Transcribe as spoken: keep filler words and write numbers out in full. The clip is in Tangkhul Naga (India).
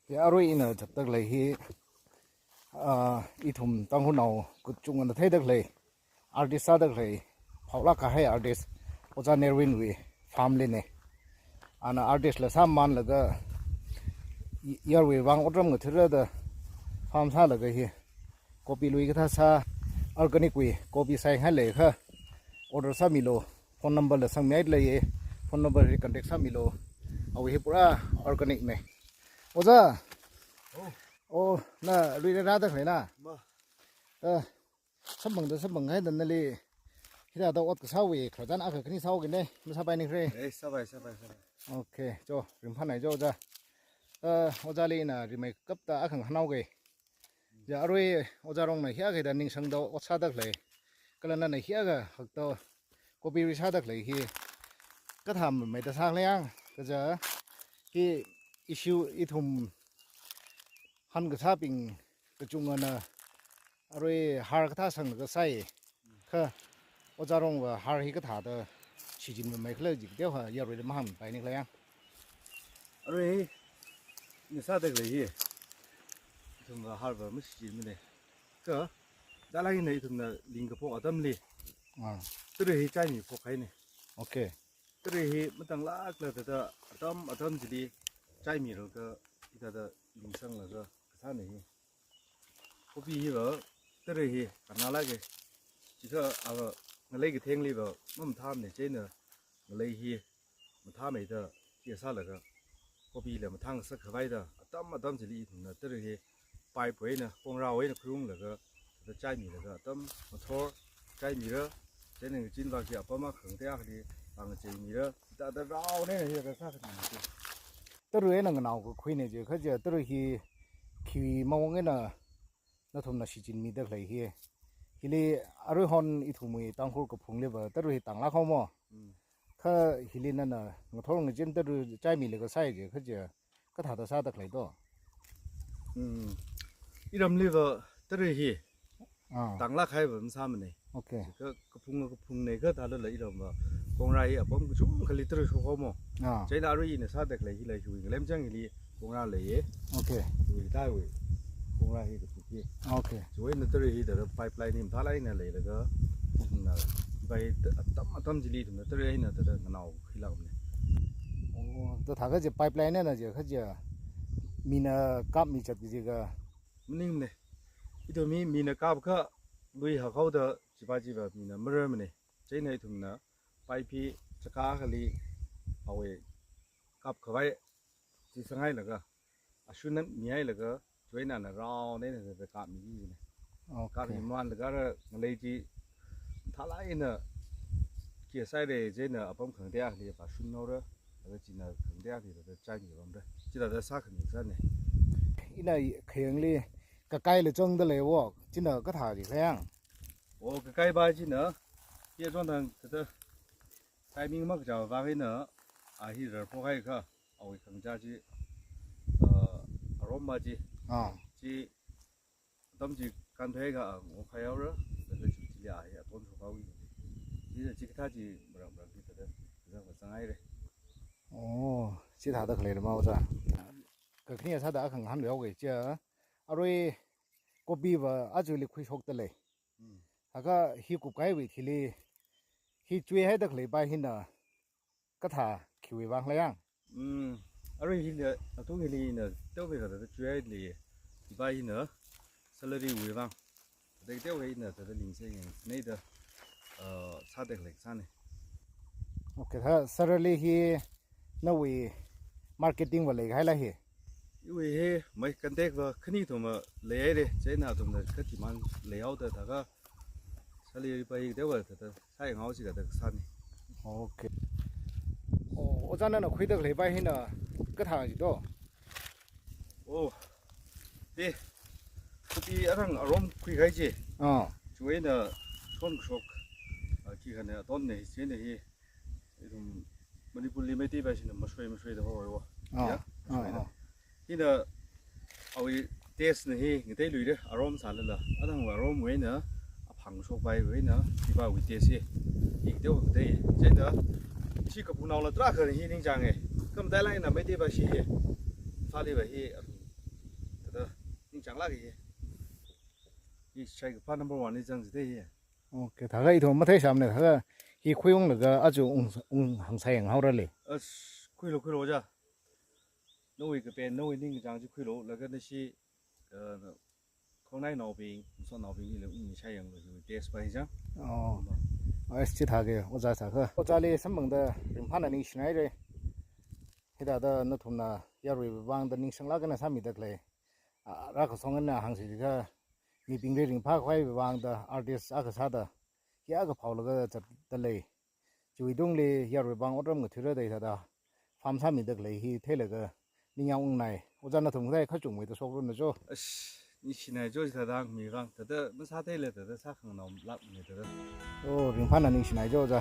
Ke arui ina chaptak lei hi, ah, ithum Tangkhulnao kachungana theidalei, artist sādalei, phaolāk kahai artist, Ojā Nerwin wui farm lina. Ana artist la sāmānlaga, i-, yarwui vang otram ngathāda farm sālaga hi, kopi lui kathā sā, organic wui kopi sāngai leiakha, order sāmilu, phone number la sangmi leiya, phone number hi contact sāmilu, awui hi pura organic na. Ojā. Oh. Oh, na lui rādalei na? Ma. Eh, samphangda samphanghaida nali. Hithāda ot kasāwui, khararchan akha khani sāhaokina, masāpainingkhala? Eh, sāpai, sāpai, sāpai. Okay, cho, ringphānai cho, Ojā. Eh, Ojāli ina rimeikapta akha ngahānhaoga. Ya, arui Ojārongna hiyākha da ningsangda ot sādalei. Kala nana hiyākha hakda kopi lui sādalei hi. Kathā mameida sākhala yang, kaja hi issue ithum han kasābing kachungana arui har kathā sanglaga sāi. Kha Ojārongva har hi kathāda shichin mamei khala jikateo ha, yarui da mahāngpaini khala yang. Arui hi, ina sādalei hi. Ithumva harva mashichinmana. Kha, dalai na ithumna lingkaphok atamli. Ah. Tara hi chaimi phokhaina. Okay. Tara hi matanglākla thāda atam atam chili chaimilaga hithāda lingsanglaga kasāna hi. Kopi hiva, tara hi, kannalāka. Chikha ava ngalei kathengli va, mamathāmana chieina ngalei hi, mathāmeida, kia sālaga, kopi la mathāngasak khavai da, atam atam chili ithumna tara hi, pipe wui eina, kongra wui eina khuiunglaga, thāda chaimilaga, atam mathor, chaimira, chieina ngachin vāki apam akha khangatei akhali, vāngacheimira, thāda raona hi kasā khanina. Tara eina nganao kakhuina jiakha, tara hi khi mawang eina nathumna shichinmidalei hi. Hili aruihon ithumwui Tangkhul kaphungliva tara hi tanglāk haowa mo. Mm. Kha hili nana ngathor ngachin tara chaimilaga sāi jiakha, kathāda sādalei to? Mm. Iramliva tara hi Ah. Tanglāk kahaiva masāmana. Okay. Kha kaphung kaphungna kha thālala iramva. Kongra hi apam kachungkhali tara shok haowa mo. Ah. Chieina arui ina sādalei hila hiwui ngalemchang hili kongra leiya. Okay. Hiwui thāwui kongra hi kaphung hi. Okay. Chiwui eina tara hi thāda pipeline hi mathālāk eina leilaga, na, bai atam atam chili ithumna tara eina thāda nganao khuilākmana. Oh, thāda thākha chi pipeline na jiakha chi mina kapmi chat jiakha? Maningmana. Ithum hi mina kapakha lui hakhaoda chipa chiva mina mararmana. Chieina ithumna pipe hi chaka akhali awui kap khavai chi sanghailaga, ashun eina mihailaga, chiwui eina na raona eina thāda kapmi jina. Okay. Kapmi manlaga ara ngalei chi mathālāk eina kia sāhaira, chieina apam khangatei akhali vāshunhaora, laga china khangatei akhali thāda chaimipamra. Chithāda sākhami kasāna. Ina khayangli kakaila chungdalei wo, china kathā jikhala yang? Oh, kakai pa china, hi achonthang thāda timing makachā vang eina, a hi rarphokhaiakha, awui khangachā chi, uh, arom pa chi, Ah. chi, atam chi kānthuiakha, uh, ngokhaihaora, laga chi chili a hi aton shokhaoki. China chikathā chi marak marakli thāda, thāda vāzanghaira. Oh, chithāda khalei ma Ojā. Kakhane sāda akha ngahānluihaoga chi, arui kopiva ajali khuishokdalei. Mm. Thākha hi kupkahaiwui thili, hi chuihaida khalei pa hina kathā khiwui vang khala yang? Mm. Arui hila, atung hili ina teokha thāda chuihailei, hi pa hina salary wui vang. Thāda teokha ina thāda lingse yang neida, uh, sādalei kasāna. Okay, thāda salary hi nawui marketing va leikahaila hi? Iwui hi, mai contact va khani thuma leihaira, chieina athumna kathāda man leihaoda thākha salary pa hi teokha thāda sāyanghao jikha thāda kasāna. Okay. Oh, Ojā nana khuida khalei pa hina kathā ji to? Oh, hi, kopi arang arom khuikahai chi. Ah. Chiwui eina shonkashok, ah, khi khane atonna hi, chieina hi, ithum Manipurli Meitei pa shina masoi masoi da haowa. Ah, Ya, ah, masoi da. ah. Hina awui taste na hi ngateilui da, arom sālala. Athang aromwui eina aphang shokpaiwui eina, hi pawui taste hi. Hi teokha ngatei. Chieina, ishi kaphungnaola tarākha hi ningchānga. Kha matailāk eina Meitei pa shi hi. Fali pa hi, Chānglāk hi. Hi shaikaphā number one li zangchida hi. Okay, thākha ithum matheisāmana, thākha hi khuiunglaga aja ung, ung hāngsāyang haorale. As, khuilu, khuilu oja. Nawui kapen, nawui ningkachāng chi khuilu, laga nashi, uh, khongnainaobing, masotnaobing hili ungmi shāyanglu, hiwui taste pa hi chang. Oh. As, chithākha, oja thākha. Ojali samphangda ringphāna ningshinaire. Hithāda nathumna yarui vāngda ningsanglāk eina sāmida khalei. Ah, rākasong eina hāngsi jiakha, mibingli ringphākhavai vāngda artist akha sāda, hi akha phaolaga zatda lei. Chiwui tungli yarui vāng otram ngathura da hithāda farm sāmida khalei hi theilaga ningyāng ungnai. Oja nathum kathā kachungmeida shokranu jo. As, ningshinai jo, hithāda hāngmi vāng. Thāda masātheila thāda sākhanganao lākmana thāda. Oh, ringphāna ningshinai jo, oja.